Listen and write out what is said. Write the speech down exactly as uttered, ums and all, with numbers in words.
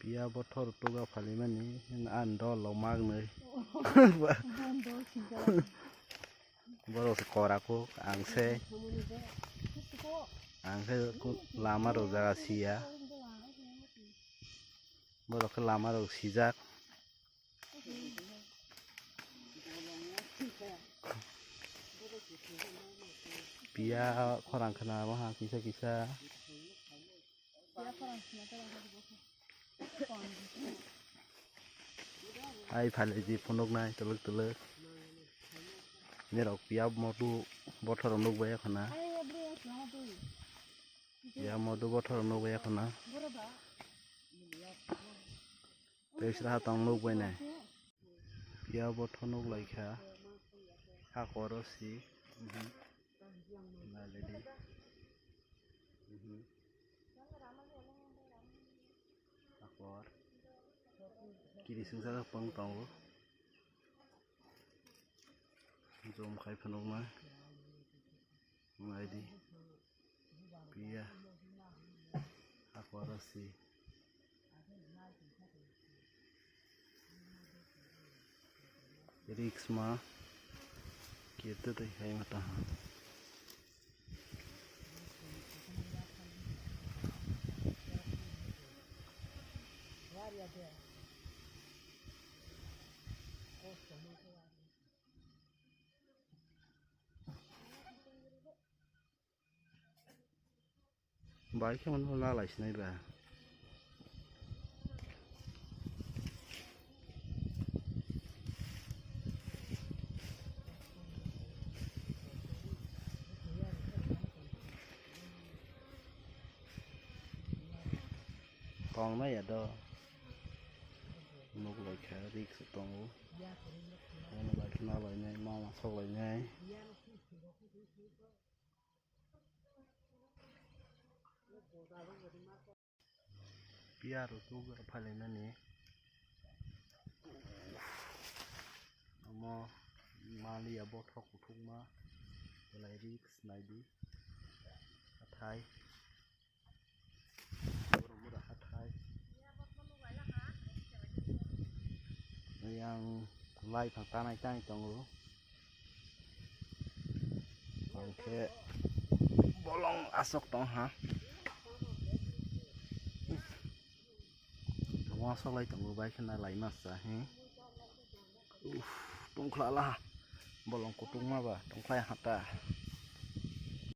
Ya bothor tuga phalimani, ang dol lo magnoi. Borok se korakuk, ang se, ang se ku lama rok jaga siya. Borok khe lama rok sijak. Piya khorang khna maha kisa kisa. Ai phale ji phunuknai twlwk twlwk. Nirok piya motu bothorok nukbai khna. Piya motu bothorok nukbai khna. Tei sra tong nukbai nai. Piya bothor nuklaikha. Hakoro si. Mhm. Naledi. Mhm. Hakor. Kiri singsa pang tongo. Jom khai phunukma. Naidi. Piya. Hakor si. Risk ma. Kete tei hai mata ha. Bai khe mano lalai sinai ba. Tong na ya do. Nuk lai kha risk tongo. Ano bai khe nalai nai, ma ma sok lai nai. Piya rok tubura phailainani. Omo maliya bothok kuthukma. Belai risk naidi. Hathai. Borok mura hathai. Yang lai phang tanai tanai tongo. Hwnkhe bolong aswk tong ha. Tongma soklai tongo bai kheno laima sa he. Uff, tongkhlala. Bolong kutung ma ba tongkhlai hata.